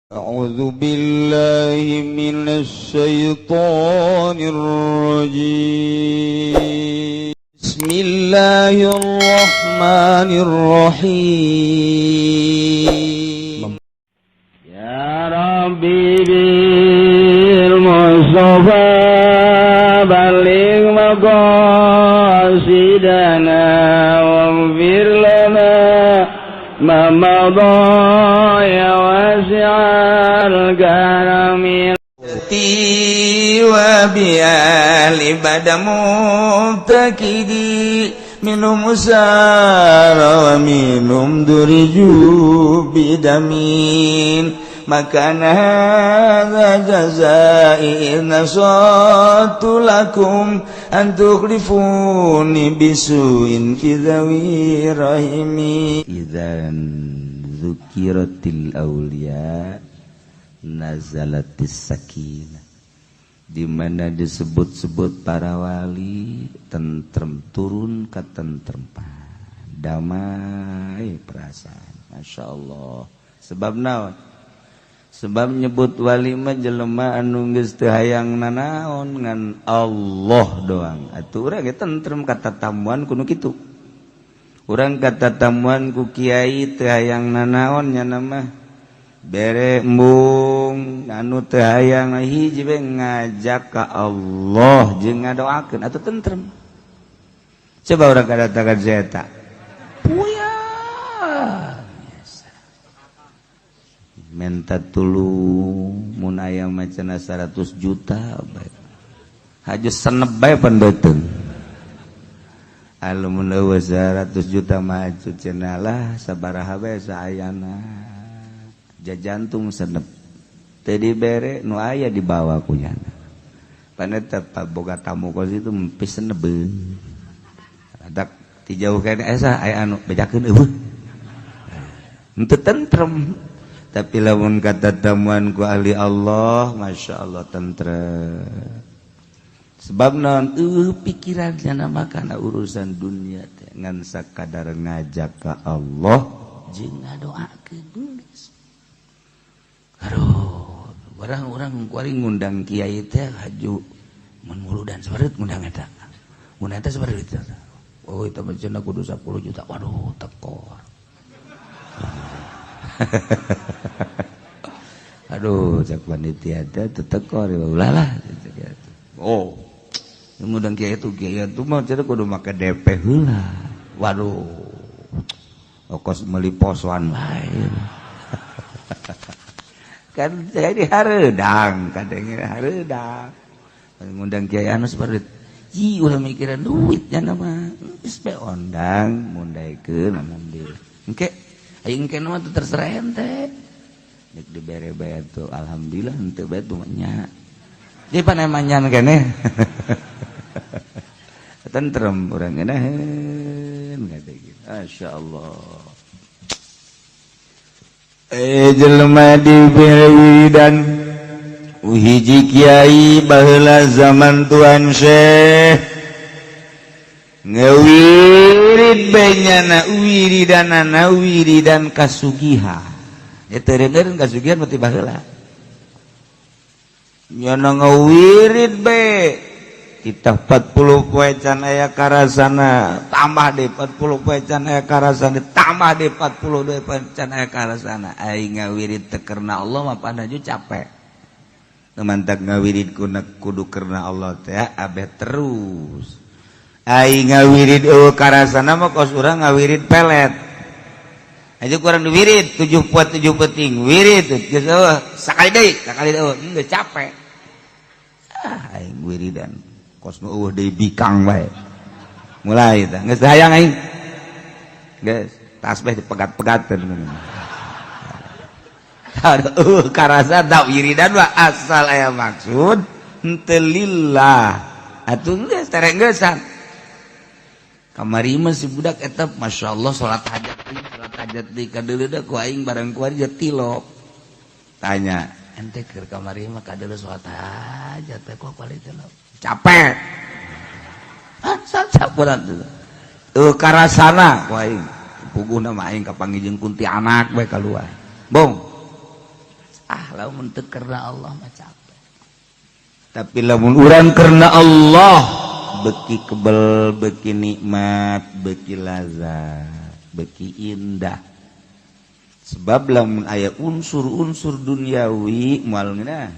أعوذ بالله من الشيطان الرجيم. بسم الله الرحمن الرحيم. يا ربي بالمصطفى بلغ مقاصدنا واغفر لنا ما مضى يا واسع الكرم. وبآل بدا مبتكدي منهم سار ومنهم درجوا بدمين ما كان هذا جزائي إن نصحت لكم أن تخلفوني بسوء في ذوي رحمي. إذا ذكرت الأولياء nazalatis sakinah, di mana disebut-sebut para wali, tentrem, turun ketentrempan, damai perasaan. Masya Allah. Sebab naon? Sebab nyebut wali mah jelema anu geus teu hayang nanaon ngan Allah doang. Atuh urang ge tentrem katatamuan kudu kitu. Urang katatamuan ku kiai teu hayang nanaon, nya mah bere embung anu teu hayang, hiji we, ngajak ka Allah jeung ngadoakeun, atuh tentrem. Coba urang kadatangan zeta puyang minta tulung, mun aya mah cenah 100 juta bae haja senep bae pandeuteng. Mun eueuh 100 juta mah cenah lah sabaraha bae saayana jajantung senep teu dibere, nu aya dibawa ku nyana. Paneta boga tamu kos itu pisen nebeung adak ti jauh kene esa aya anu bejakeun, eueuh, henteu tentrem. Tapi lamun kata tamuan ku ahli Allah, Masya Allah, tentrem. Sebab naon? Pikiran nyana makana urusan dunia teh, ngan sakadar ngajak ka Allah jeung ngadoakeun geus. Aduh, orang-orang kuari ngundang kiai teh haju mun muludan sabareut ngundang eta. Ngundang eta sabareut eta. Oh, itu mah cenah kudu 10 juta. Waduh, tekor. Aduh, cak panitia teh teu tekor, ulah lah. Oh, ngundang kiai itu mah cenah kudu make DP heula. Waduh. Okos meuli posoan bae. Kan jadi hareudang, kadang hareudang ngundang kiai anu seperti ji ulah mikiran duitnya nama geus bae ondang mundaikeun. Alhamdulillah, engke aing engke mah teu terserah ente, nek dibere bae tuh alhamdulillah, henteu bae tuh nya jadi panemanyan keneh tentrem urang ngeunaheun kata gitu. Masyaallah. Jelema dibere wiridan hiji kiai baheula zaman Tuan Syekh, ngewirid benyana, wiridanana wiridan kasugihan. Ya teu kasugihan berarti baheula nyana ngewirid be kita 40 poe can aya karasana, tambah deh 40 poe can aya karasana, tambah deh 42 poe can aya karasana. Aing ngawirid teu karena Allah mah panaju capek. Mantak ngawirid kudu karena Allah teh abeh terus. Aing ngawirid eueuh karasana mah kos urang ngawirid pelet aja, kurang diwirid 7 poe 7 peuting wirid geus eueuh, sakali deui, sakali deui, geus capek. Ah, aing wiridan kos nu eueuh deui bikang bae mulai tah, geus hayang aing, geus tasbih dipegat-pegateun. Aduh, karasa tak wiridan mah asal aya maksud henteu lillah atuh geus tereng geusan. Kamari mah si budak eta, Masya Allah, salat hajat deui, salat hajat deui, kadeuleuh ku aing barang kuari tilok. Tanya ente keur kamari mah kadeuleuh salat hajat teh kok kuari tilok capek. Ah, sapuran tuh karasana ku aing puguhna mah aing kapanggih jeung kuntianak bae kaluar bong. Ah. Lamun teu karena Allah mah capek. Tapi lamun urang karena Allah, beki kebel, beki nikmat, beki lazat, beki indah. Sebab lamun aya unsur-unsur duniawi moal ngeunah.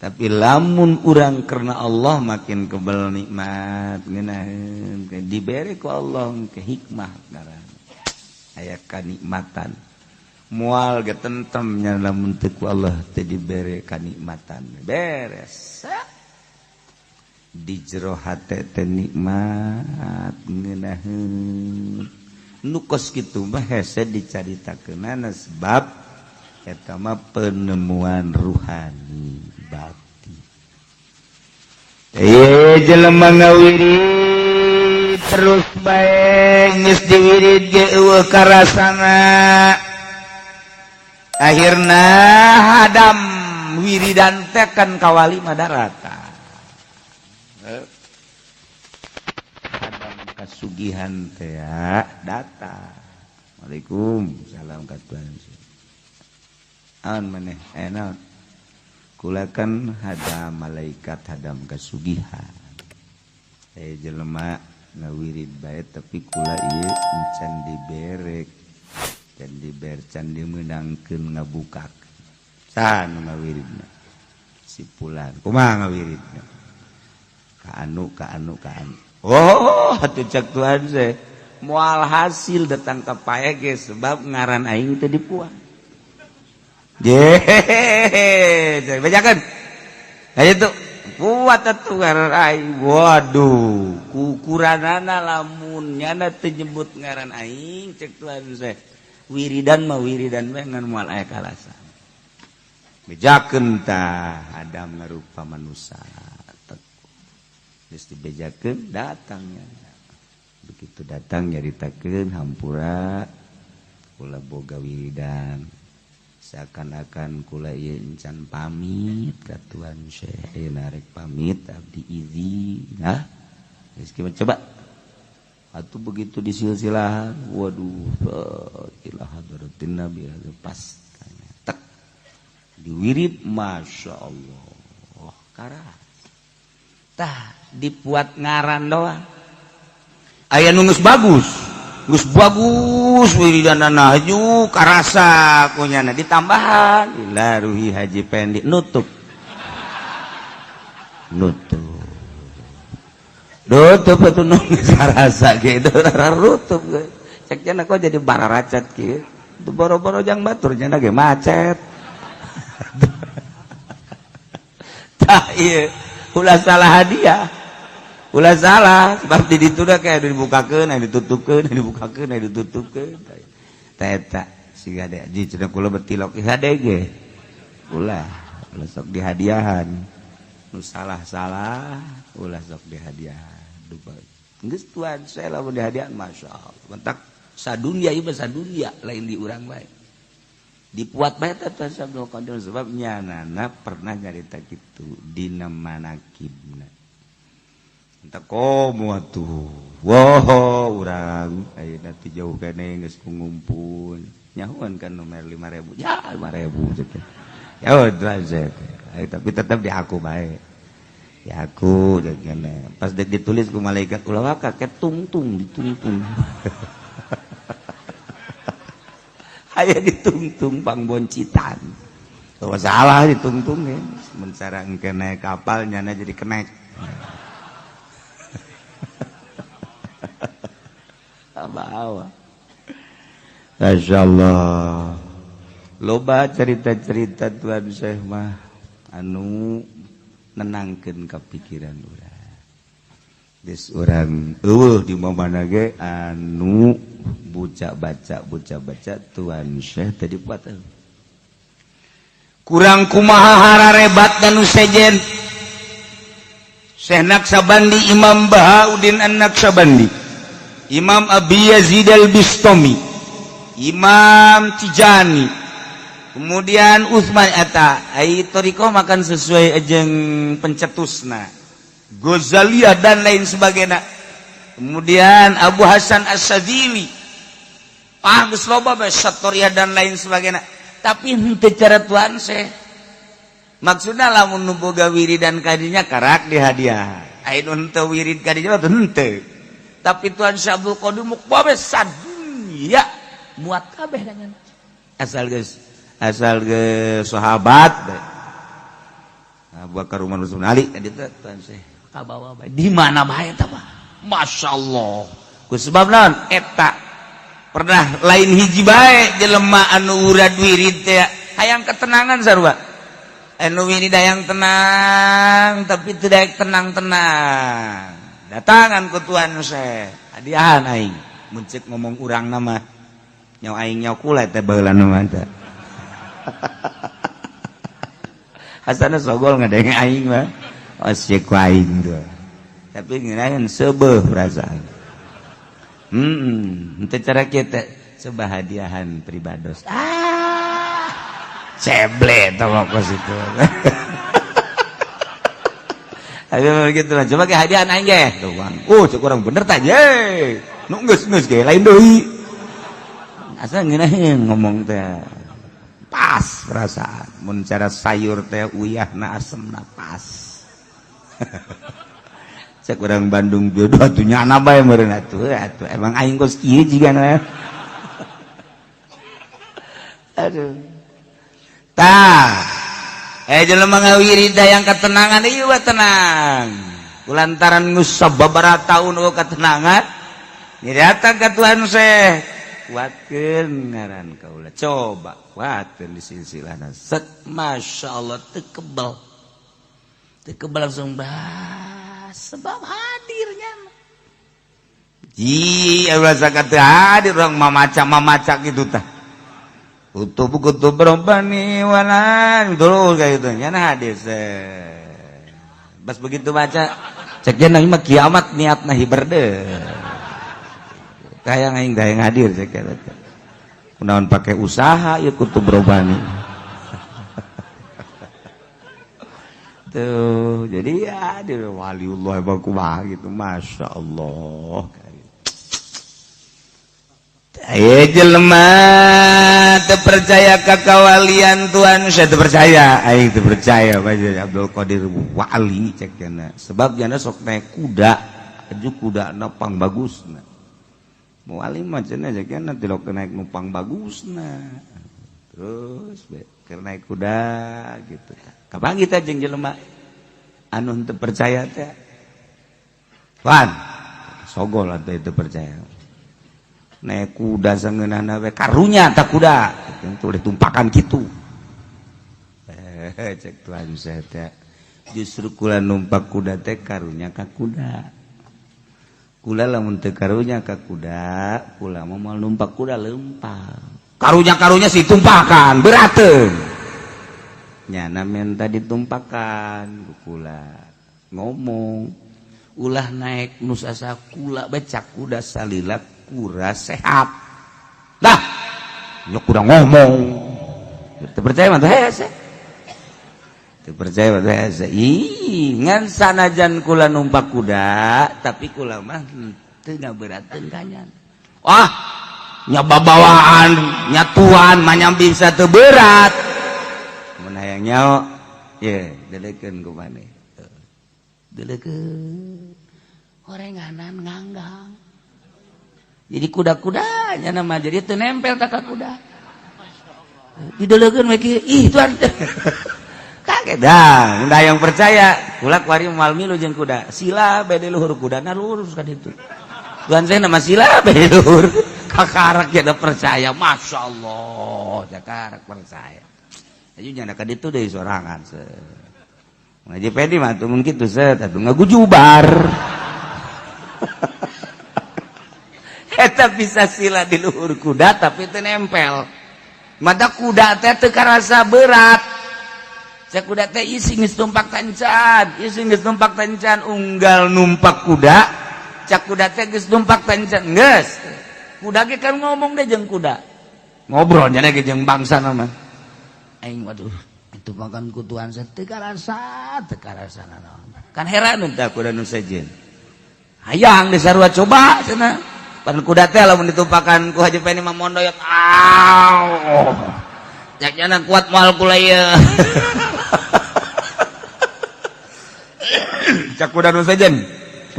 Tapi lamun urang karena Allah, makin kebel, nikmat, ngeunaheun. Dibere ku Allah ke hikmah ngaran aya kanikmatan, moal ge tentemnya lamun teu ku Allah teu dibere kanikmatan. Beres di jero hate teh, nikmat, ngeunaheun. Nu kos kitu mah hese dicaritakeunana, sebab eta mah penemuan ruhani batin. Eh, jelema ngawirid terus bae, geus diwirid ge euweuh karasana. Akhirna hadam wiridan teh kan kawali mah darata. Hadam kasugihan teh datang. Waalaikum salam ka Tuhan. An maneh enak? Kula kan hadam malaikat hadam kasugihan. Eh, jelema ngawirid bae, tapi kula ieu encan dibere, can dibere, can dimeunangkeun ngabuka. Saha nu ngawiridna? Si pulan. Kumaha ngawiridna? Ka anu, ka anu, ka anu. Oh, atuh cek Tuhan seh moal hasil datang ka pae ge, sebab ngaran aing teu dipuang. Je, bejakeun. Ayo tuh kuat atuh ngaran aing. Waduh, kukuranana lamun nyana teu nyebut ngaran aing, cek Tuhan seh. Wiridan mah wiridan we, ngan moal aya kalasan. Bejakeun tah Adam ngarupa manusia. Geus dibejakeun, datangnya. Begitu datang nyaritakeun, hampura, kula boga wiridan, seakan-akan kula ieu encan pamit ka Tuan Syekh, ayeuna rek pamit, abdi izin. Nah, geus coba atuh. Begitu disilsilahan, waduh, ila hadratin Nabi, pas tek diwirid, masya Allah, karas. Tah, dibuat ngaran doang. Aya nu geus bagus, geus bagus wiridanana, haju karasa kunyana, ditambahan ila ruhi Haji Pendi, nutup nutup nutup atuh. Nu geus karasa gitu rutup, cek cenah kok jadi bararacat kieu. Itu boro-boro jang batur, cenah ge macet. Tah, ieu ulah salah hadiah, ulah salah, sebab di ditu dah kayak dibukakeun, aya ditutupkeun, aya dibukakeun, aya ditutupkeun. Tah, eta siga de ji cenah kula betilok hade ge. Ulah, ulah sok dihadiahan. Nu salah-salah ulah sok dihadiahan. Dupa. Geus Tuan saya lamun dihadiahan, masyaallah. Mentak sadunia ieu mah, sadunia, lain di urang bae. Dipuat bae teh Tuan Abdul Qadir, sebab nyanana pernah nyarita kitu dina manakibna. Entah komo atuh. Wow, urang ayeuna teh jauh keneh geus ngumpul. Nyahuan kan nomor 5000. Ya, 5000 cek. Ya udah saya. Tapi tetap diaku bae. Ya aku jangan. Pas dek ditulis ku malaikat, ulah waka ketungtung, ditungtung. Aya ditungtung pangboncitan. Teu salah ditungtung ya. Sementara engke naik kapal nyana jadi kenek. Bawa. Masya Allah. Loba cerita-cerita Tuan Syekh mah anu nenangkeun kepikiran urang. Geus urang eueuh di mana ge anu buca baca, buca baca Tuan Syekh tadi buat. Kurang kumaha hararebat dan sejen Syekh Naksabandi, Imam Bahauddin An-Naksabandi, Imam Abi Yazid Al-Bistami, Imam Tijani, kemudian Utsman, eta ai thoriqoh makan sesuai jeung pencetusna, Ghazaliyah dan lain sebagainya. Kemudian Abu Hasan As-Sadzili, ah geus loba bae, Satoriyah dan lain sebagainya. Tapi henteu cara Tuan Syekh. Maksudna lamun nu boga wiridan kadinya karak di hadiah. Aya nu henteu wirid kadinya mah henteu. Tapi Tuan Syekh Abdul Qadir muk babe sadunya muat kabeh dengan asal geus asal geus sahabat bae. Abu Bakar, Umar, Utsman, Ali tadi teh Tuan Syekh kabawa bae. Di mana bae eta mah? Masyaallah. Ku sebab naon eta pernah lain hiji bae jelema anu urad wirid teh hayang ketenangan sarua. Anu wirid hayang tenang tapi tidak tenang-tenang. Datangan ku Tuan Syekh, hadiahan aing. Mun ceuk ngomong urang nama nyawa aing nyawa kula teh baheula mah teh. Hasana sogol ngadenge aing mah. Osye ku aing tuh. Tapi ngeunaheun seubeuh perasaan. Henteu cara kita coba hadiahan pribados. Ah, seble tah kos itu. Ayo begitu lah. Coba ke hadiahan aing ge. Tuh bang. Oh, cek urang bener tah ye. Nu geus geus ge lain deui. Asa ngeunaheun ngomong teh. Pas perasaan. Mun cara sayur teh uyahna asemna pas. Cek urang Bandung jodoh atuh nyana bae meureun atuh atuh emang aing kos kieu jigana. Aduh. Tah. Jelema ngawirid yang ketenangan ieu mah tenang. Kulantaran geus sababaraha taun eueuh ketenangan, ni datang ka Tuhan Syekh. Kuatkeun ngaran kaula. Coba kuatkeun di silsilahna. Set masyaallah teu kebel. Teu kebel langsung bah sebab hadirnya. Ji, ulah sakat teu hadir urang mamaca-mamaca kitu tah. Kutub kutub robbani walan terus kayak gitu nyana hadis. Pas begitu baca cek dia mah kiamat niatna hiber deh. Kayak aing hayang hadir cek eta. Kunaon pake usaha ieu kutub robbani. Tuh, jadi ya dia waliullah emang kumaha gitu, masya Allah. Ayo jelema teu percaya ka kawalian Tuhan, saya teu percaya, aing teu percaya bae Abdul Qadir wali cek cenah. Sebab jana sok naik kuda, aju kudana pang bagusna. Wali mah cenah cek cenah tilok naik numpang bagusna. Terus be keur naik kuda gitu. Kapan kita jeung jelema anu teu percaya teh? Wan, sogol atuh itu percaya. Naik kuda sangeunahna we karunya tak kuda itu ditumpakan kitu. Cek Tuhan saya teh justru kula numpak kuda teh karunya ka kuda. Kula lamun teu karunya ka kuda, kula mah moal numpak kuda lempang. Karunya-karunya si tumpakan berateun. Nyana menta ditumpakan ku kula. Ngomong ulah naik nu sasa kula becak kuda salila kura sehat. Dah, nyok kuda ngomong. Teu percaya mah teh hese. Teu percaya mah teh hese. Ih, ngan sanajan kula numpak kuda, tapi kula mah teu ngaberateun kanyan. Wah, nya babawaan, nyatuan mah nya bisa teu berat. Mun hayang nyaho, ye, delekeun ku maneh. Delekeun. Horenganan nganggang. Jadi kuda-kudanya nama jadi teu nempel tak ka kuda. Didelekeun we kieu, ih tuan. Kaget dah, udah yang percaya. Kula kuari moal milu jeung kuda. Sila bae di luhur kudana lurus kan itu. Tuan saya nama sila bae di luhur. Kakarak ya percaya, masya Allah, kakarak percaya. Ayo nyana ka ditu deui sorangan. Ngaji pedi mah tuh mun kitu set atuh ngagujubar. Eta bisa sila di luhur kuda tapi teu nempel. Mata kuda teh teu karasa berat. Cek kuda teh isi geus tumpak tancan, isi geus tumpak tancan unggal numpak kuda. Cek kuda teh geus tumpak tancan, geus. Kuda ge kan ngomong deh jeung kuda. Ngobrol nya ge jeung bangsa mah. Aing waduh, itu makan kutuan saya teu karasa, teu karasa nanaon. Kan heran tah kuda nu sejen. Hayang disarua coba cenah. Pan kuda teh lamun ditumpakan ku Haji Peni mah mondoyot. Aw. Cek nyana kuat moal kula ieu. Cak kuda nu sejen.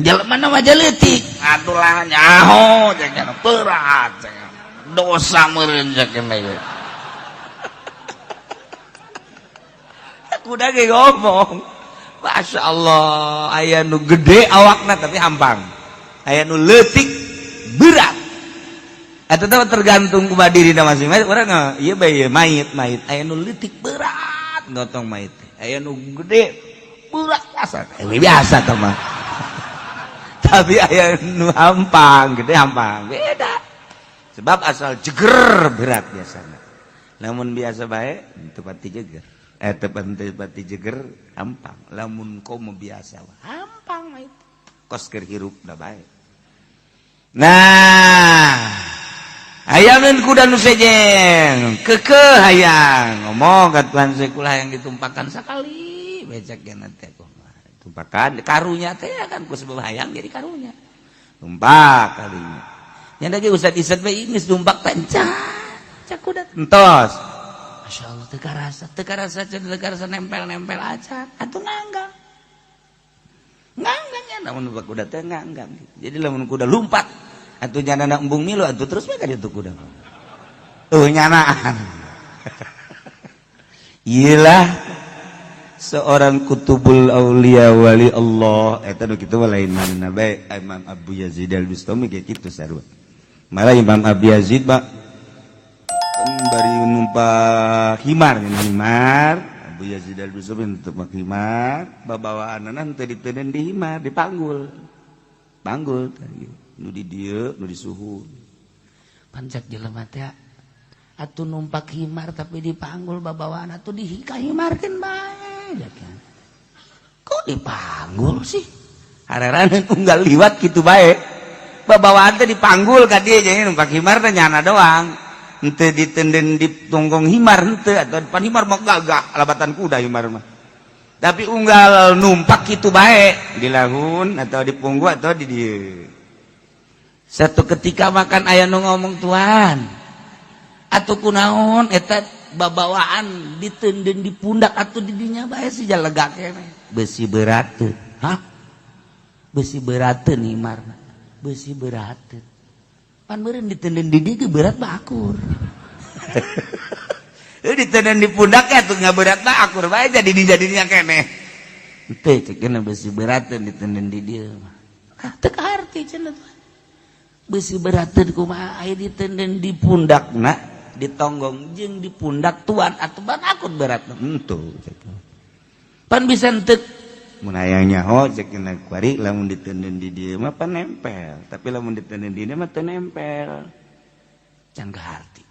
Jelema mah leutik. Atuh lah nyaho cek nyana berat cek. Dosa meureun cek nyana ieu. Kuda ge ngomong. Masya Allah, aya nu gede awakna tapi hampang. Aya nu leutik berat. Eta teh tergantung kumaha dirina masing-masing. Urang ieu bae mayit mayit aya nu leutik berat gotong mayit. Aya nu gede berat biasa. Biasa teh mah. Tapi aya nu hampang, gede hampang. Beda. Sebab asal jeger berat biasanya. Namun biasa bae teu pati jeger. Teu pati jeger hampang. Lamun komo biasa hampang mayit. Kos keur hirup da bae. Nah, hayangeun kuda nu sejen kekeh hayang ngomong ka tuan sekolah yang ditumpakan sakali becek ge teh kumaha tumpakan karunya teh kan ku sebab hayang jadi karunya tumpak kalinya nya da ge usad isad bae geus tumpak tanca cak kuda entos. Masya Allah teu karasa teu karasa nempel-nempel aja atuh nganggang nganggang ya lamun numpak kuda teh nganggang. Jadi lamun kuda lumpat atuh nyana embung milu atuh terus we ka ditu kuda. Oh nyanaan. Iyalah seorang kutubul aulia wali Allah eta nu kitu mah lain manehna bae Imam Abu Yazid Al-Bustami ge kitu sarua. Malah Imam Abu Yazid ba bari numpak himar himar Abu Yazid Al-Bustami numpak himar babawaanana teu diteundeun di himar dipanggul. Panggul tadi nu di dieu nu di suhu. Pancak jelema teh atuh numpak himar tapi dipanggul babawaan atuh dihikahimarkeun bae kan. Kok dipanggul sih? Hareran unggal liwat kitu bae. Babawaan teh dipanggul ka dieu jadi numpak himar teh nyana doang. Henteu ditenden di tonggong himar henteu atau depan himar mah gagah labatan kuda himar mah. Tapi unggal numpak kitu bae di lahun atau di punggu atau di dieu. Satu ketika makan aya nu ngomong tuan atuh kunaon eta babawaan ditenden di pundak atuh di dinya bae si jalega keneh besi berateun. Hah? Besi berateun himarna. Besi berateun. Pan meureun ditenden di dieu berat mah akur. Ditenden di pundak atuh nggak berat mah akur bae jadi dijadinya keneh. Henteu cek besi berateun ditenden di dieu mah. Ah teu kaharti cenah tuh. Besi berateun kumaha aya ditenden di pundakna ditonggong jeung di pundak tuan atuh ban akut berat henteu pan bisa henteu mun hayang nyaho cek cenah kuari lamun ditenden di dieu mah pan nempel tapi lamun ditenden di dieu mah teu nempel can kaharti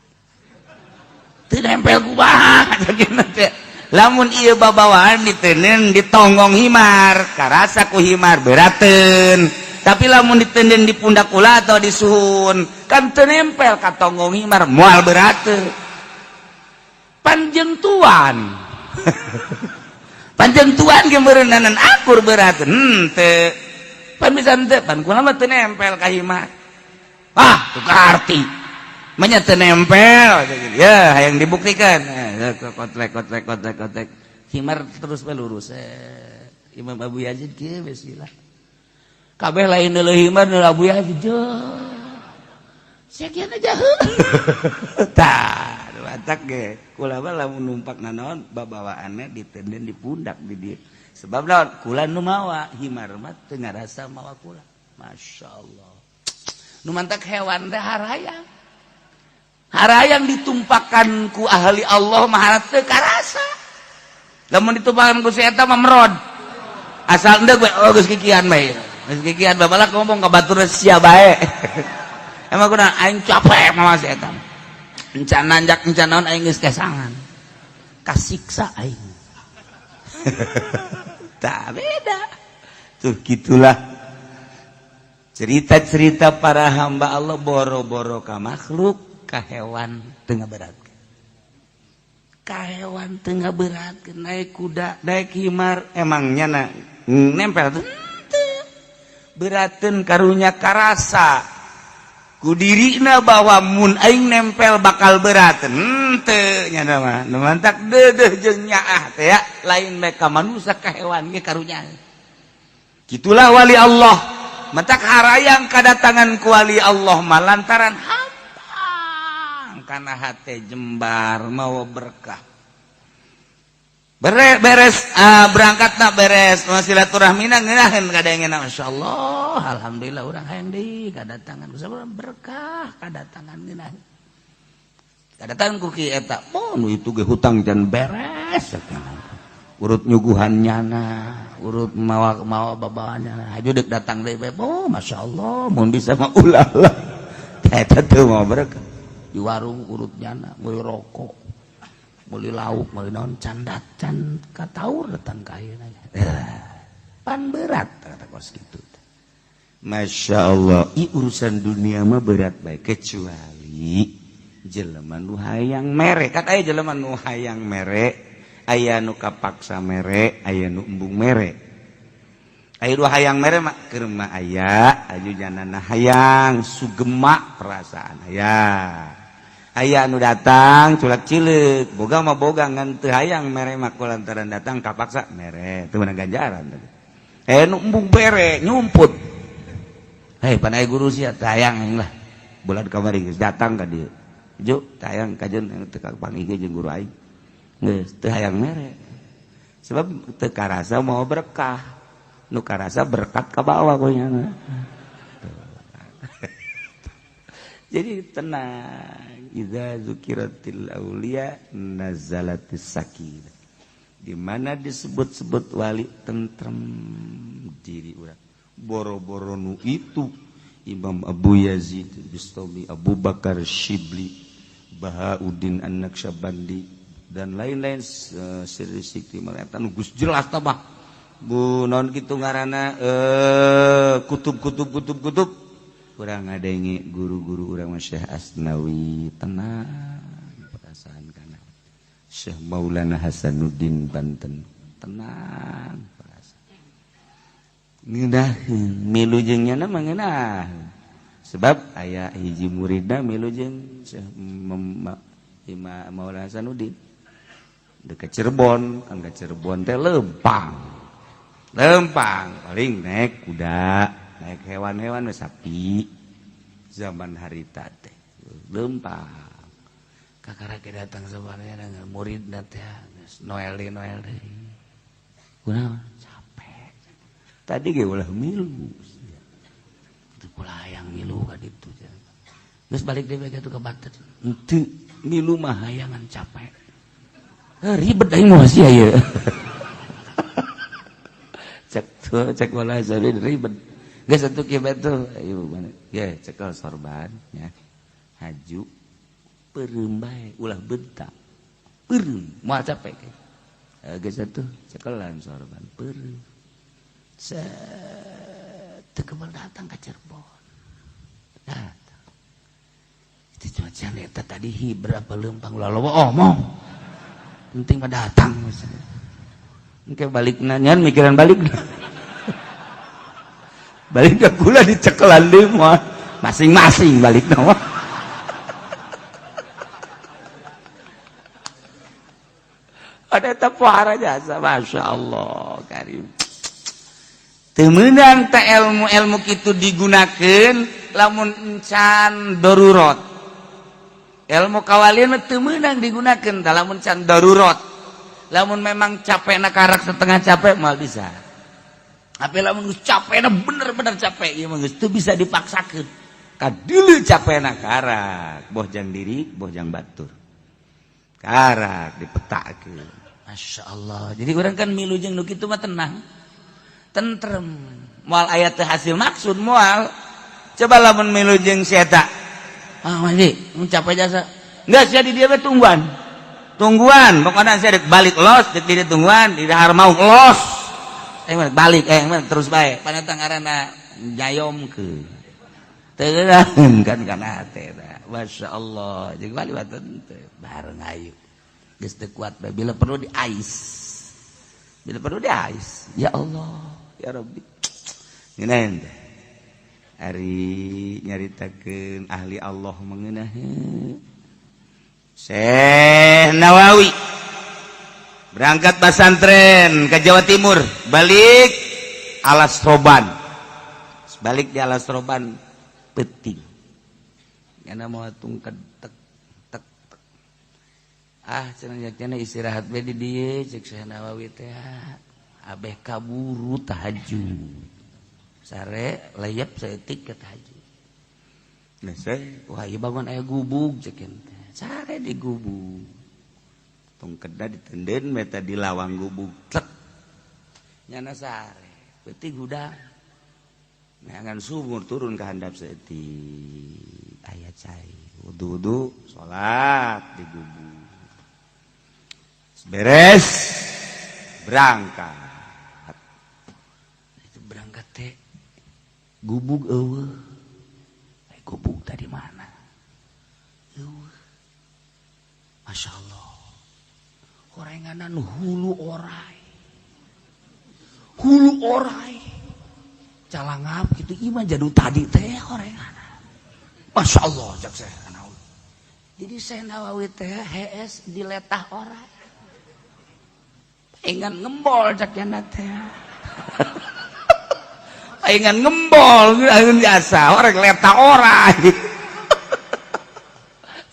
teu nempel kumaha cek cenah teh lamun ieu babawaan ditenden ditonggong himar karasa ku himar berateun tapi lamun ditenden di pundak kula atau di suhun kan teu nempel ka tonggong himar moal berateun panjeng tuan panjeng tuan ge meureunnanan akur berateun henteu pan bisa henteu pan kula mah teu nempel ka himar ah teu kaarti mah teu nempel ya hayang dibuktikan kotlek kotlek kotlek kotlek himar terus bae lurus Imam Abu Yazid kieu bismillah kabeh lain deuleu himar deuleu Abu Yazid sekian aja tah batak ge kula mah lamun numpak nanaon babawaanna ditenden di pundak di dieu sebab naon kula nu mawa himar mah teu ngarasa mawa kula. Masya Allah nu mantak hewan teh harayang harayang ditumpakan ku ahli Allah mah teu karasa lamun ditumpakan ku si eta mah merod asal endeg we oh geus kikian bae geus kikian babalak ngomong ka batur sia bae emang kuna aing capek mawa si eta encan nanjak encan naon aing geus kesangan kasiksa aing tak beda tuh gitulah cerita-cerita para hamba Allah boro-boro ka makhluk ka hewan tengah berat ka hewan tengah berat naik kuda naik himar emangnya na nempel tuh berateun karunya karasa. Ku dirina bahwa mun aing nempel bakal berat. Henteu nya mah. Nu mantak deudeuh jeung nyaah teh ya, lain bae ka manusia ka hewan ge karunya. Gitulah wali Allah. Matak harayang kadatangan ku wali Allah mah lantaran hampang kana hate jembar mawa berkah. Beres berangkat nak beres silaturahmi ngeunaheun kadangena masyaallah alhamdulillah urang hayang deui kadatangan berkah kadatangan ngeunaheun kadatangan ku ki eta oh nu itu ge hutang can beres urut nyuguhan nyana urut mawa mawa babawaan nyana haju deuk datang deui bae oh masyaallah mun bisa mah ulah lah eta teu mawa berkah di warung urut nyana meuli rokok beli lauk meuli naon can can kataur datang ka ayeuna pan berat kata kos kitu. Masya Allah, i urusan dunia mah berat baik kecuali jelema nu hayang mere kan aya jelema nu hayang mere, aya nu kapaksa mere, aya nu embung mere. Aya nu hayang mere mah keur mah aya aju janana hayang sugema perasaan aya. Aya nu datang culak cileuk boga mah boga ngan teu hayang mere mah lantaran datang kapaksa mere teu meunang ganjaran. Eh nu embung bere nyumput. Hei pan aya guru sia teu hayang lah bulan kamari geus datang ka dieu. Ju teu hayang kajeun teu kapanggih jeung guru aing. Geus teu hayang mere. Sebab teu karasa mau berkah. Nu karasa berkat ka bawah kunyana. Jadi tenang. Idza zukiratil auliya nazalatis sakinah. Di mana disebut-sebut wali tentrem diri urang. Boro-boro nu itu Imam Abu Yazid Bistami, Abu Bakar Shibli, Bahauddin An-Naqsyabandi dan lain-lain siri sikti eta nu geus jelas tah Bu naon kitu ngaranna kutub-kutub kutub-kutub urang ngadenge guru-guru urang Syekh Asnawi tenang perasaan kana Syekh Maulana Hasanuddin Banten tenang perasaan ngeunaheun milu jeung nyana mah ngeunaheun sebab aya hiji muridna milu jeung Syekh Maulana Hasanuddin dekat Cirebon kan ka Cirebon teh lempang lempang paling naik kuda naik hewan-hewan sapi zaman harita teh lempang kakara ke datang sebenarnya dengan murid teh Noel deui Noel deui kunaon capek tadi ge ulah milu teu kula hayang milu ka ditu geus balik deui ka Banten henteu milu mah hayangan capek ribet aing mah sia ieu cek tuh cek wala ribet geus atuh kieu bae tuh ayo mana ge cekel sorban ya haju peureum bae ulah bentak peureum moal capek geus atuh cekelan sorban peureum set teu kebal datang ka Cirebon datang itu cuaca eta tadi hi berapa lempang ulah loba omong penting mah datang engke balik nanya mikiran balik balik ke gula dicekelan deui mah masing-masing balik mah. Ada tepuara jasa Masya Allah karim. Teu meunang teh ilmu-ilmu kitu digunakeun lamun encan darurat. Ilmu kawalian mah teu meunang digunakeun lamun can darurat. Lamun memang capekna karak setengah capek moal bisa. Tapi lamun geus capekna bener-bener capek ieu mah geus teu bisa dipaksakeun. Kadeuleu capekna karak, boh jang diri, boh jang batur. Karak dipetakeun. Masya Allah. Jadi urang kan milu jeung nu kitu mah tenang. Tentrem. Moal aya teu hasil maksud moal. Coba lamun milu jeung si eta. Ah mandi, mun capek jasa. Enggak sia di dieu we tungguan. Tungguan, pokoknya saya dek balik los, dek di tungguan, di dahar mau los. Balik terus bae. Paneta ngaranna jayomkeun. Teu kan kana hate Masya Allah. Jeung balik baten teu bareng ayu. Geus teu kuat bae bila perlu di ais. Bila perlu di ais. Ya Allah, ya Rabbi. Ngeunaheun teh. Ari nyaritakeun ahli Allah mengenaheun. Syekh Nawawi berangkat pesantren ke Jawa Timur, balik Alas Roban, balik di Alas Roban peting karena mau tungked tek tek tek. Ah, cenah cenah, istirahat be di dieu, cek Syekh Nawawi teh, abeh kaburu tahajud. Sare layap saeutik ke tahajud. Nah, saya, wah, ieu bangun aya gubug, cek ente. Sare di gubug, tungkedna ditenden meta di lawang gubug, tek nyana sare. Peuting hudang, neangan sumur, turun ke handap saeutik, aya cai, wudu-wudu, salat di gubug. Beres, berangkat. Itu berangkat teh gubug eueuh. Eh, gubug tadi mana eueuh. Masya Allah, orenganan hulu orai, hulu orai calangap gitu. Iman jadu tadi teh orenganan. Masya Allah, cek saya Nawawi. Jadi saya Nawawi teh hees di letah orai, paingan ngembol, cek yana teh, paingan ngembol biasa orang letah orai.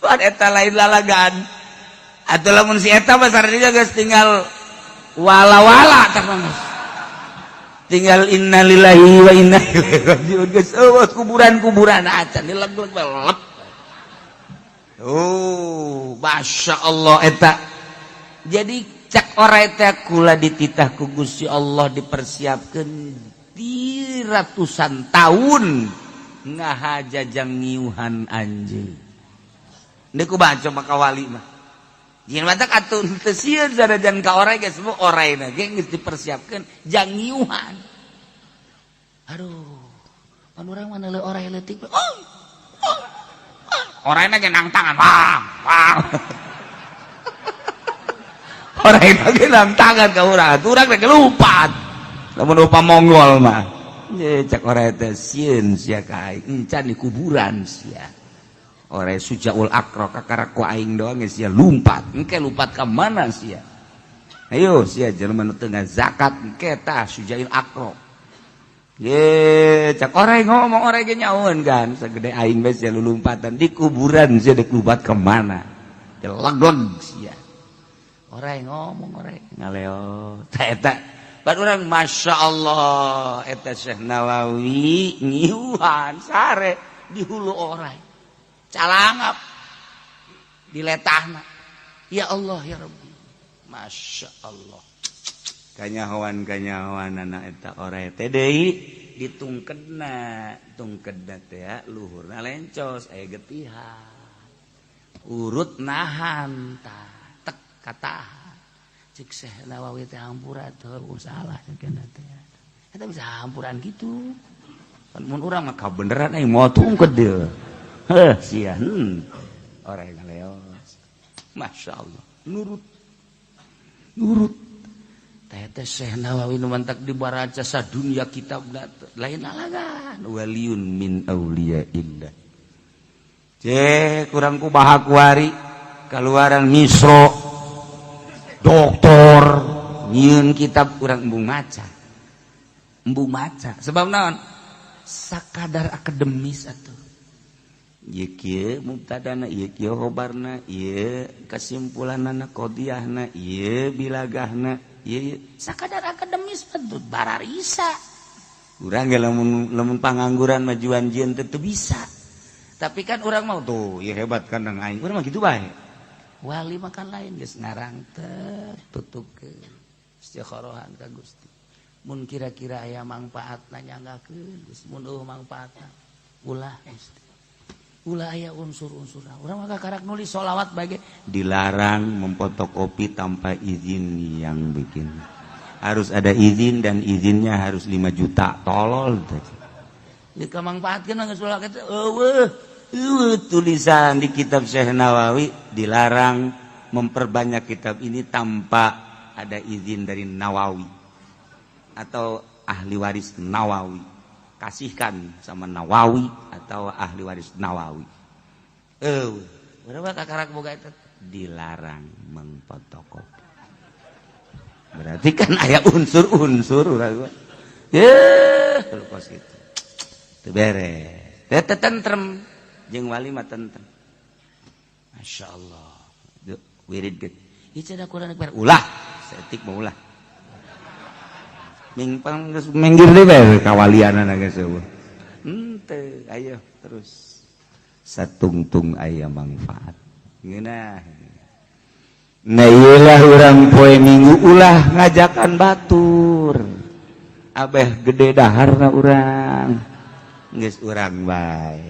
Tuan, eta lain lalagan atau lamun si eta mah sareng geus tinggal wala-wala tah mah, tinggal innalillahi wa inna ilaihi rajiun. Geus eueuh kuburan-kuburan acan dileg-leg lep. Oh, Masya Allah eta. Jadi cak orai teh, kula dititah ku Gusti Allah dipersiapkan di ratusan tahun ngahajajang ngiuhan anjing. Ini ku baca maka wali mah. Jin matak atuh teu sieun sanajan ka orai geus semua orai na ge geus dipersiapkeun jang ngiuhan. Aduh, pan urang mah neuleuh orai leutik. Oh, oh, oh. Oraina ge nang tangan, wah, wah. Oraina ge nang tangan ka urang, atuh urang ge lumpat. Lamun rupa Mongol mah. Ye, cak orai teh, sieun sia ka aing, encan di kuburan sia. Orai Sujaul Akro kakara ku aing doang geus sia lumpat. Engke lumpat ka mana sia? Ayo sia jelema nu teu zakat, engke tah Sujail Akro. Ye, cak orai ngomong, orai ge nyaun kan, segede aing bae sia lulumpatan di kuburan, sia dek lumpat ke mana? Jelegleg sia. Orai ngomong, orai ngaleo. Tah eta Bad urang, Masya Allah, eta Syekh Nawawi ngiuhan sare di hulu orai, calangap di letahna. Ya Allah, ya Rabbi, Masya Allah, kanyahoan kanyahoan anak eta orai teh deui ditungkedna, tungkedna teh luhurna lencos, aya getihan urut nahan tah tek katahan. Cek Syekh Nawawi teh, hampura teu salah cek teh, eta bisa hampuran gitu kan. Mun urang mah kabeneran aing moal tungked deui. Heh, sia orai ngaleos. Masya Allah, nurut nurut teh teh Syekh Nawawi nu mantak dibaraca sadunya kitabna, lain lalagan, waliyun min auliyaillah. Cek kurang ku kuari keluaran Misro, doktor nyieun kitab, urang embung maca, embung maca. Sebab naon? Sakadar akademis atuh. Ieu kieu mubtadana, ieu kieu khobarna, ieu kesimpulanana, qadiyahna, ieu bilagahna, ieu sakadar akademis betul bararisa. Urang ge lamun lamun pangangguran majuan jieun teu bisa. Tapi kan urang mau tuh, ieu hebat kan aing. Urang mah kitu bae. Wali makan lain, geus ngarang teh tutup ke istikharahan ka Gusti. Mun kira-kira aya mangfaatna nyanggakeun geus, mun eueuh mangfaatna ulah Gusti. Ulah aya unsur-unsur. Urang mah karak nulis sholawat bae dilarang memfotokopi tanpa izin yang bikin. Harus ada izin dan izinnya harus 5 juta. Tolol teh. Jika mangfaatkeun geus ulah kitu eueuh. Tulisan di kitab Syekh Nawawi dilarang memperbanyak kitab ini tanpa ada izin dari Nawawi atau ahli waris Nawawi. Kasihkan sama Nawawi atau ahli waris Nawawi. Berapa kakarak boga itu dilarang mengfotokopi. Berarti kan aya unsur-unsur urang. Ye, kos gitu. Teu beres. Teu tentrem jeung wali mah tentrem. Masya Allah. Wirid gitu. Ieu cenah kurang ulah, saeutik mah ulah. Mingpang geus minggir deui bae kawalianana geus eueuh. Henteu, ayo terus. Satungtung aya manfaat. Ngeunah. Nah ieulah urang poe Minggu ulah ngajakan batur. Abeh gede daharna urang. Geus urang bae.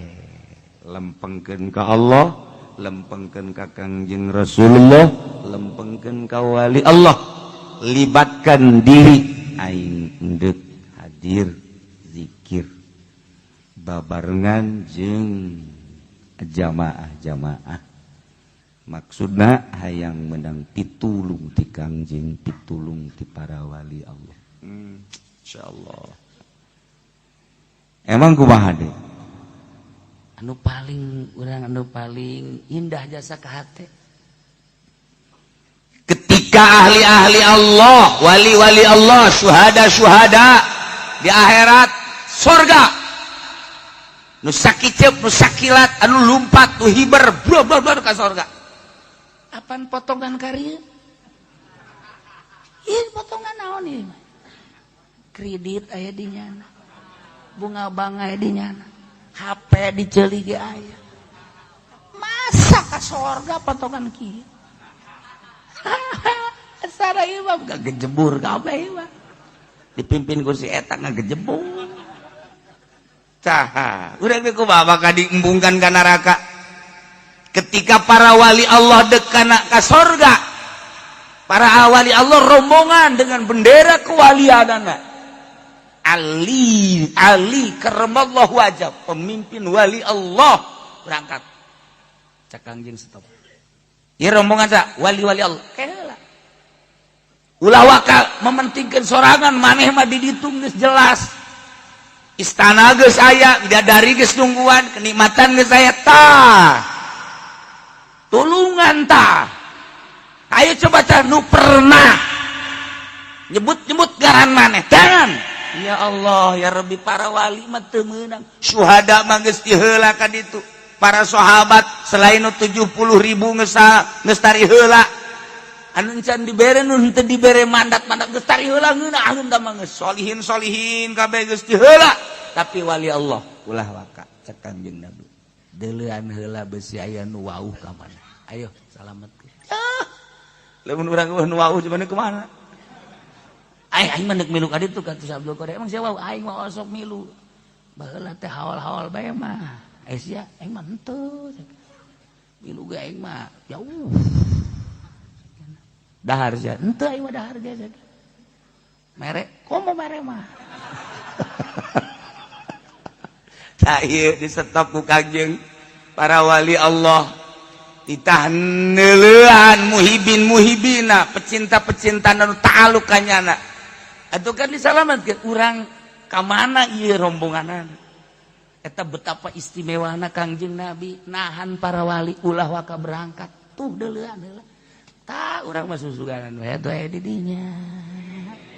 Lempengkeun ka Allah, lempengkeun ka Kangjeng Rasulullah, lempengkeun ka wali Allah. Libatkan diri aing endek hadir zikir babarengan jeung jamaah-jamaah. Maksudna hayang menang pitulung ti Kangjeng, pitulung ti para wali Allah. Insyaallah. Emang kumaha deui? Anu paling urang, anu paling indah jasa ka hate. Ketika ahli-ahli Allah, wali-wali Allah, syuhada-syuhada di akhirat sorga, nu sakiceup, nu sakilat, anu lumpat, nu hiber, bla bla bla ka sorga. Apan potongan karya? Ih, potongan naon ieu? Kredit aya di nyana. Bunga bank aya di nyana. HP diceuli ge aya. Masa ka sorga potongan kieu? Asara ieu mah gejebur kabeh ieu mah. Dipimpin ku si eta ngagejebur. Caha, urang teh kumaha bakal diembungkan ka neraka? Ketika para wali Allah dekana ka sorga, para wali Allah rombongan dengan bendera kewalianana. Ali Ali karramallahu wajah, pemimpin wali Allah berangkat. Cak Kangjeng, stop. Ieu rombongan sa wali-wali Allah. Kela. Ulah waka mementingkan sorangan, maneh mah diditung geus jelas. Istana geus aya, bidadari geus nungguan, kenikmatan geus aya, tah. Tulungan tah. Ayo coba tah nu pernah nyebut-nyebut ngaran maneh. Jangan. Ya Allah, ya Rabbi, para wali mah teu meunang. Syuhada mah geus diheula ka ditu. Para sahabat selain nu 70 ribu geus geus tari heula. Anu can dibere, nu henteu dibere mandat-mandat geus tari heula, ngeunaheun da mah geus solihin solihin kabeh geus diheula. Tapi wali Allah ulah waka, cek Kangjeng Nabi. Deuleuan heula besi aya nu wauh ka mana. Ayo salametkeun. Ah. Lamun urang eueuh nu wauh cuman kemana? Aing, aing mah deuk milu ka ditu ka Abdul Qadir. Emang sia wauh? Aing mah osok milu. Baheula teh haul-haul bae mah. Eh sia, aing mah henteu. Milu ge aing mah jauh. Dahar sia. Henteu, aing mah dahar ge. Mere, komo mere mah. Tah ieu disetop ku Kangjeng, para wali Allah titah neuleuan muhibin muhibina, pecinta-pecinta nu ta'aluk ka nyana. Atuh kan disalametkeun urang ka mana ieu rombonganana. Eta betapa istimewana Kangjeng Nabi nahan para wali ulah waka berangkat. Tuh deuleuan heula. Tah urang mah susuganan we atuh aya di dinya.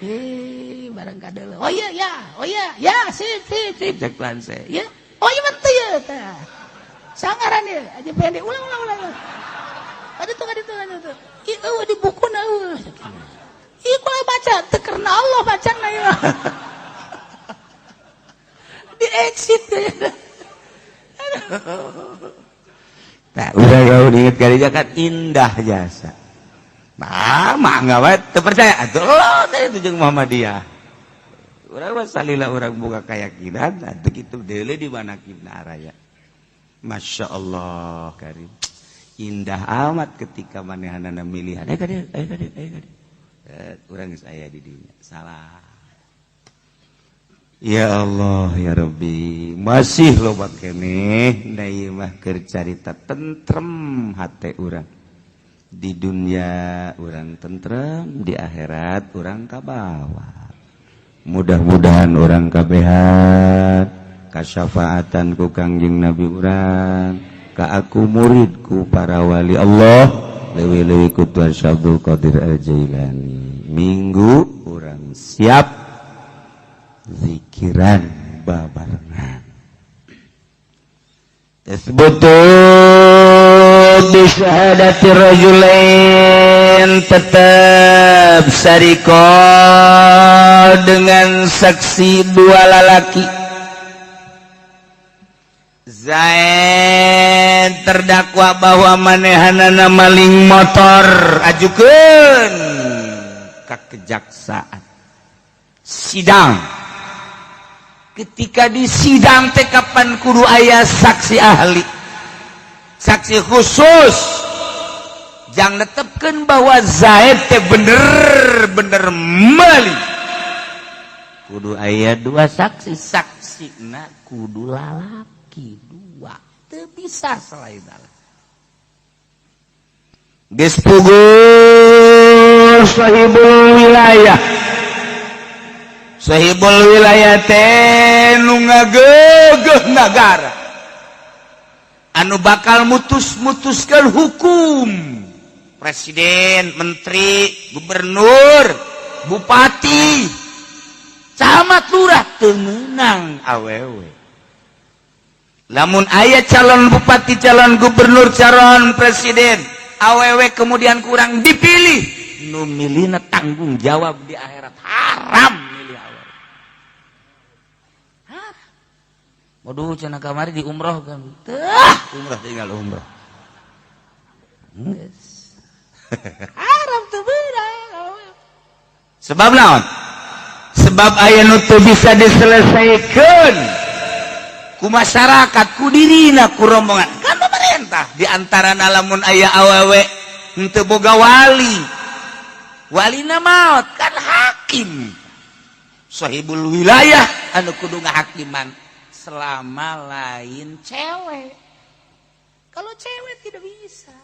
Eh, barang kadeuleu. Oh iya ya, oh iya, ya sip sip sip Cek lanse. Ya. Oh iya betul ya tah. Sangaran ya, aja pendek ulang ulang ulang. Ada tuh, ada tuh, ada tuh. Ih, eueuh di buku na eueuh. Ih, kula baca teu karena Allah bacana ya. Di exit ya. Nah, udah kau inget kali kan indah jasa. Nah, mah enggak wae teu percaya atuh lo teh itu jeung Muhammadiyah. Urang mah salila urang boga keyakinan atuh kitu deuleu di mana kibna raya. Masya Allah karim. Indah amat ketika manehanana milihan. Eh ka dieu, eh ka dieu, eh ka dieu. Eh, urang geus aya di dinya. Salah. Ya Allah ya Rabbi, masih loba keneh da ieu mah keur carita tentrem hate urang. Di dunia urang tentrem, di akhirat urang kabawa. Mudah-mudahan urang kabehan kasyafaatan ku Kangjeng Nabi urang, ka aku muridku para wali Allah, leuwih-leuwih ku Tuan Syekh Abdul Qadir Al-Jailani. Minggu urang siap zikiran babarengan. Tasbutu bi syahadati rajulain, tetap sariko dengan saksi dua lalaki. Zaid terdakwa bahwa manehanana maling motor, ajukeun ke kejaksaan, sidang. Ketika di sidang teh kapan kudu aya saksi ahli, saksi khusus jangan netepkan bahwa Zaid teh bener-bener maling, kudu aya dua saksi. Saksi na kudu lalaki dua, teu bisa selain Allah. Geus puguh sahibul wilayah. Sahibul wilayah teh nu ngagegeh nagara, anu bakal mutus-mutuskan hukum, presiden, menteri, gubernur, bupati, camat, lurah teu meunang awewe. Lamun aya calon bupati, calon gubernur, calon presiden awewe, kemudian kurang dipilih, nu milihna tanggung jawab di akhirat. Haram milih awewe. Haram. Waduh, cenah kamari di umroh kan. Teh, umroh tinggal umroh. Geus. Haram teu beunang. Sebab naon? Sebab aya nu teu bisa diselesaikan ku masyarakat, ku dirina, ku rombongan. Kan pemerintah di antara lamun aya awewe henteu boga wali. Walina maot, kan hakim. Sahibul wilayah anu kudu ngahakiman selama lain cewek. Kalau cewek tidak bisa.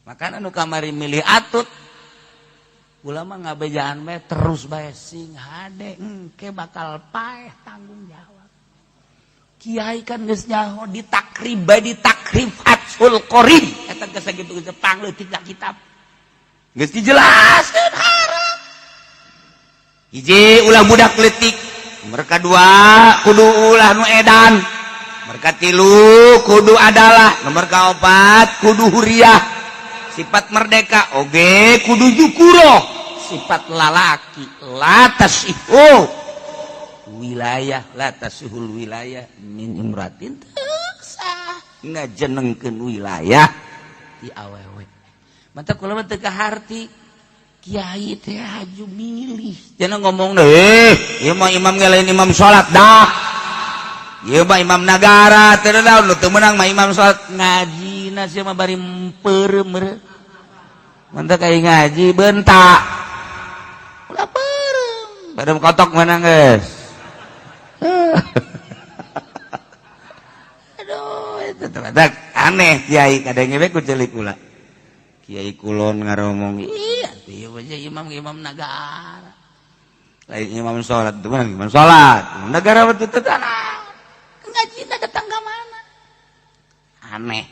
Makanya nu kamari milih Atut, ulama ngabejaan bae terus bae, sing hade engke bakal paeh tanggung jawab. Kiai kan geus nyaho di takrib bae, di takrib Fathul Qorib eta geus sakitu geus pangleutik kitab. Geus dijelaskeun haram. Hiji, ulah budak leutik. Mereka dua, kudu ulah nu edan. Mereka tilu, kudu adalah. Nomor kaopat, kudu huriah, sifat merdeka oge kudu jukuro, sifat lalaki. La tasihu wilayah, la tasihul wilayah min imratin, teu sah ngajenengkeun wilayah di awewe. Mantap, kula mah teu kaharti kiai teh haju milih. Jangan ngomong deh, ieu mah imam ge lain imam salat dah. Ieu mah imam nagara, teu naon nu teu meunang mah imam salat ngajina sia mah bari peureum meureun. Mantap kayak ngaji bentak. Ulah peureum. Peureum kotok menang geus. Aduh, itu ternyata aneh kiai kadang ge ku celik kula. Kiai kulon ngaromong, iya, ieu aja imam imam nagara. Lain imam salat, itu mah imam salat. Negara betul tanah. Ngaji datang ke mana? Aneh.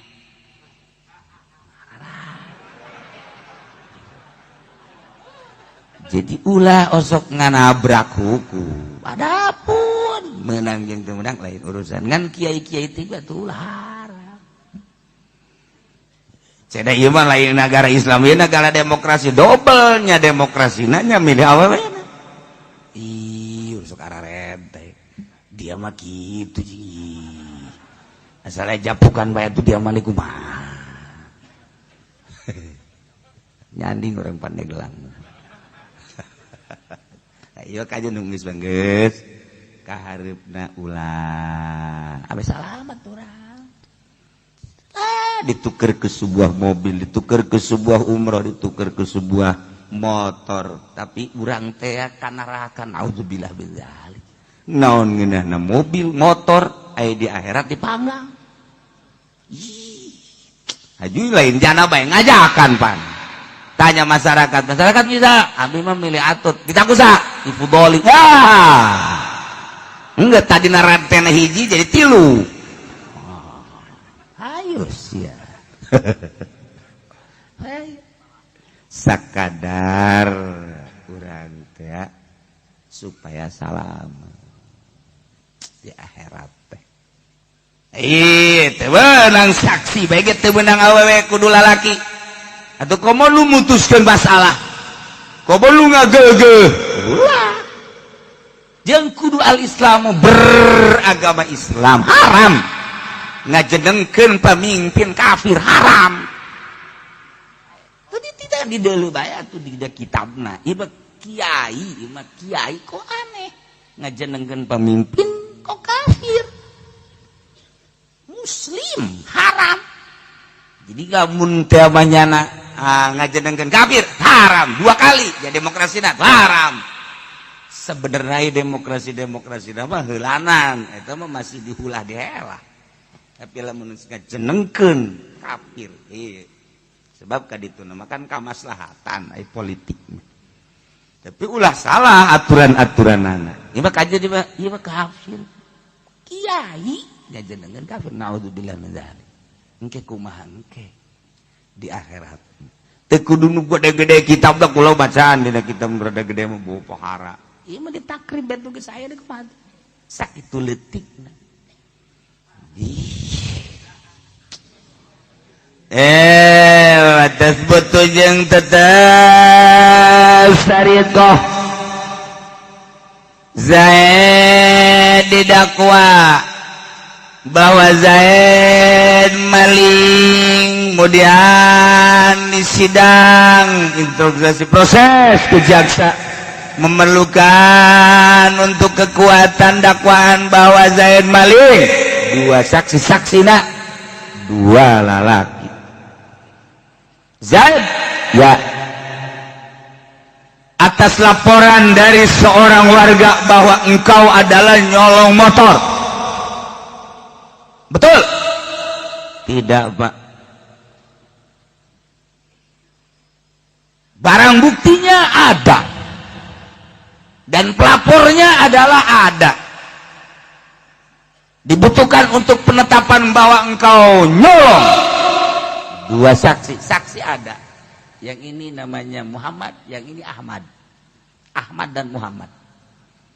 Jadi ulah osok nganabrak hukum. Adapun menang jeung teu menang lain urusan. Ngan kiai-kiai teh batu ulah haram. Ceda ieu mah lain negara Islam, ieu negara demokrasi, dobelnya demokrasi nanya milih awewe. Ih, sok ararente. Dia mah kitu jeung asal japukan bae tuh dia mah kumaha. Nyanding orang Pandeglang. Ayo kajian nunggu geus kahareupna ulah. Abe salamat urang. Ah, ditukar ke sebuah mobil, ditukar ke sebuah umroh, ditukar ke sebuah motor, tapi urang teh kanarakan, naudzubillah min dzalik. Naon ngeunahna mobil, motor, aya di akhirat dipanggang. Ih, haju lain jana bae ngajakan pan. Tanya masyarakat, masyarakat bisa, abdi mah milih Atut. Kita kusa, Ifudoli. Ah, enggak, tadi narantena hiji jadi tilu. Ayo sia. Ayo. Sakadar urang teh supaya salam di akhirat teh. Ih, teu meunang saksi bae, teu meunang awewe, kudu lalaki. Atau komo lu mutuskeun masalah, komo lu ngageugeuh, ulah. Jeung kudu al-Islamu, beragama Islam. Haram ngajenengkeun pemimpin kafir, haram. Tadi tidak di deuleu bae atuh di kitabna. Ieu mah kiai, ieu mah kiai kok aneh ngajenengkeun pemimpin kok kafir, muslim haram. Jadi lamun teh manyana ngajenengkeun kafir haram dua kali ya, demokrasi haram. Sebenarnya demokrasi, demokrasi mah heulanan, eta mah masih dihulah dihela. Tapi lamun ngajenengkeun kafir, iya. Sebab kaditu nama kan kamaslahatan ai politik. Tapi ulah salah aturan-aturanana. Ieu mah kaje di mah, ieu mah kafir. Kiai ngajenengan kafir, naudzubillah min dzalik. Engke kumaha engke di akhirat? Teu kudu nu gede-gede kitab da, kula bacaan dina kitab rada gede mah bawa pohara. Ieu mah ditakrib betu geus aya di kumaha. Sakitu leutikna. Ih. Atas jeung tetep sariqah Zaid didakwa bahwa Zaid maling, kemudian di sidang interogasi proses ke jaksa memerlukan untuk kekuatan dakwaan bahwa Zaid maling dua saksi, saksi nak dua lalaki. Zaid ya, atas laporan dari seorang warga bahwa engkau adalah nyolong motor, betul tidak, Pak? Barang buktinya ada dan pelapornya adalah ada, dibutuhkan untuk penetapan bahwa engkau nyolong dua saksi, saksi ada. Yang ini namanya Muhammad, yang ini Ahmad. Ahmad dan Muhammad.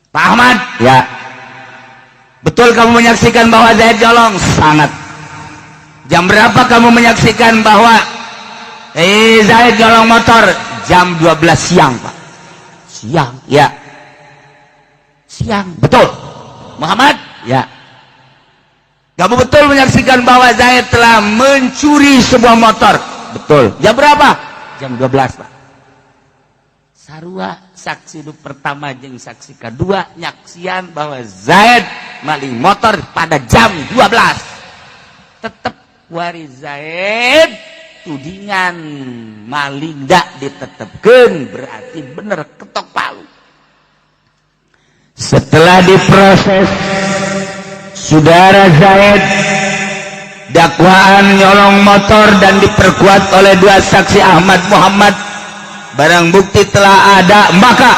Pak Ahmad ya, betul kamu menyaksikan bahwa Zaid nyolong? Sangat. Jam berapa kamu menyaksikan bahwa Zaid nyolong motor? Jam 12 siang, Pak. Siang ya? Siang, betul. Muhammad ya, kamu betul menyaksikan bahwa Zaid telah mencuri sebuah motor? Betul. Jam berapa? Jam 12, Pak. Sarua saksi nu pertama jeung saksi kedua nyaksian bahwa Zaid maling motor pada jam 12. Tetep wari Zaid tudingan maling dak ditetepkeun, berarti bener, ketok palu. Setelah diproses, Saudara Zaid dakwaan nyolong motor dan diperkuat oleh dua saksi, Ahmad, Muhammad, barang bukti telah ada, maka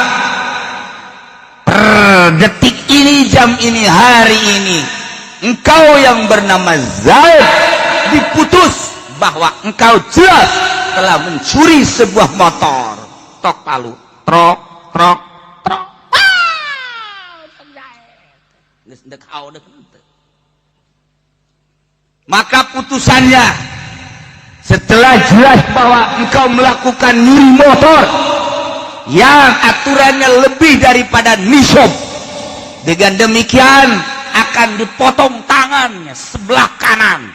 per detik ini, jam ini, hari ini, engkau yang bernama Zaid diputus bahwa engkau jelas telah mencuri sebuah motor. Tok palu, trok trok trok. Geus dek dek. Maka putusannya, setelah jelas bahwa engkau melakukan nyuri motor yang aturannya lebih daripada nisab, dengan demikian akan dipotong tangannya sebelah kanan.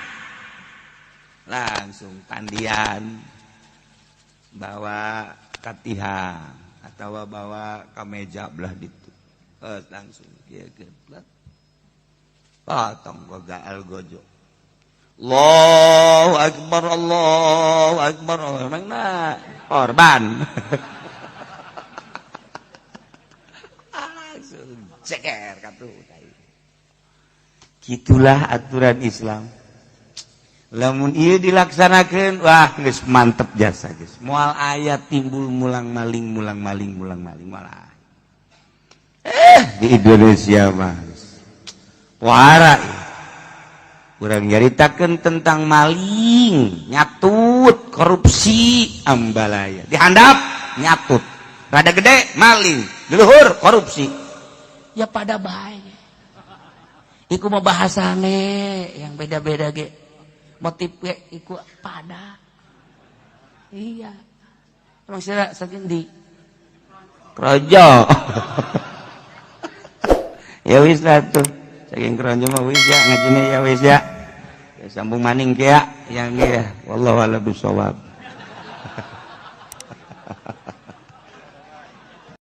Langsung tandian bawa katihan atau bawa ke meja belah ditu, langsung kieu potong gaal gojo. Allahu Akbar, Allahu Akbar. Memang nah korban langsung ceker katuh. Gitulah aturan Islam. Lamun ieu dilaksanakeun, wah, geus mantep jasa, geus moal aya timbul mulang maling, mulang maling, mulang maling malah. Di Indonesia mah wara kurang nyaritakan tentang maling, nyatut, korupsi, ambalaya dihandap, nyatut rada gede, maling di luhur, korupsi. Ya pada baik. Iku mau bahasane yang beda-beda ge, motif ge iku pada. Iya. Emang sira saking di Krojo. Ya wis lah tuh. Saking Krojo mah wis ya ngajine, ya wis ya. Ya sambung maning ke ya yang ya. Wallahu a'lam bishawab.